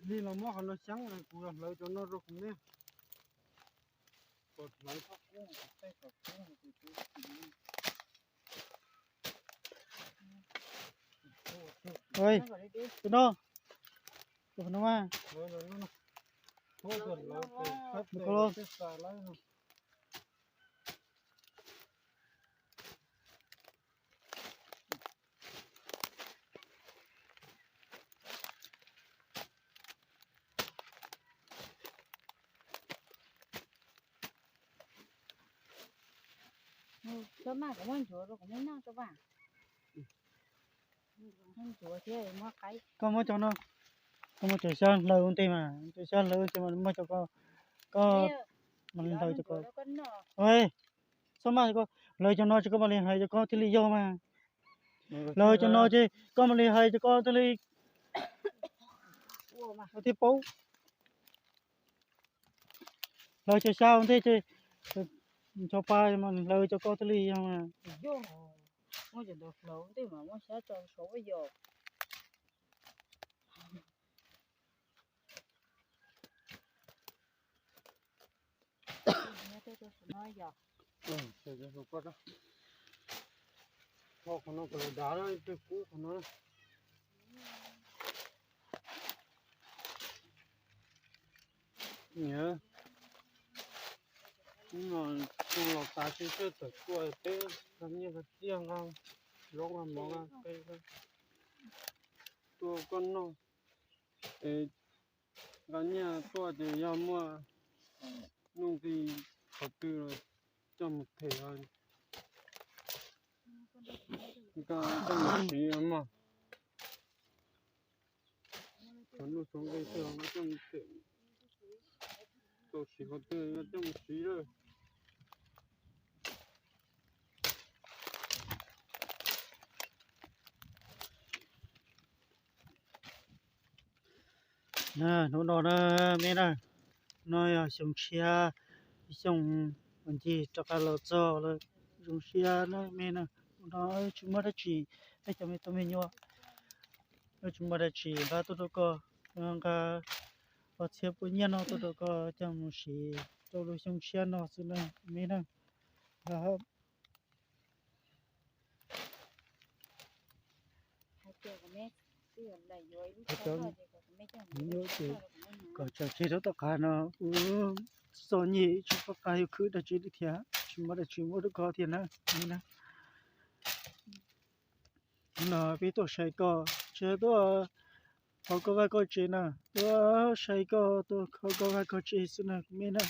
Li los muab qhov no xyab, kuv hlawv cov no rau kuv me. Tus no, tus no mas. Koj maj, kuv muab ncuav rau kuv me noj tso mas. Ncuav thiab muab qaib. Koj muab cov no, koj muab cov xyab hlawv ua ntej mas, cov xyab hlawv ua ntej mas muab cov ko, koj mas hlawv cov ko. Txhob maj, hlawv cov no ces koj mam li hais cov ko thiaj li yog mas. Hlawv cov no ces koj mam li hais cov ko thiaj li thiaj paub. Hlawv cov xyab ua ntej ces ncho pa mas hlawv cov ko thiaj li yog mas. Muab cov ntawd hlawv ua ntej mas muab xyab tso saud yog. Qhov no kom dav, tej kub qhov no. Niam, hnub no tus los tas tsis txawj tawm tuaj peb nqa nyiaj nqa txiaj nqa zaub nqa mov nqa qe tuaj koj noj. Es nqa nyiaj tuaj ces yog muaj nuj nqi qhov twg los coj mus them, nqa coj mus siv mog. Txhua nuj txhua nqi twg los nqa coj mus them, tau siv qhov twg nqa coj mus siv lawm. Na, hnub no na me na, no yog xyoo tshiab, xyoo ncig rov qab los txog lawm. Zoo siab na me na, hnub no tsis muaj dab tsi, peb cov me tub me nyuam tsis muaj dab tsi nqa tuaj rau koj, nqa ob txhiab pua nyiaj no tuaj rau koj coj mus siv rau lub xyoo tshiab no xwb na me na. Kom tsam tseg rau tom qab no, txom nyem tsis pom qab yuav khwv dab tsi li thiab, tsis muaj dab tsi muab rau koj thiab na. No peb tuaj saib koj, tsis tuaj kho koj vaj koj tsev na, tuaj saib koj, tuaj kho koj vaj koj tsev xwb na me na.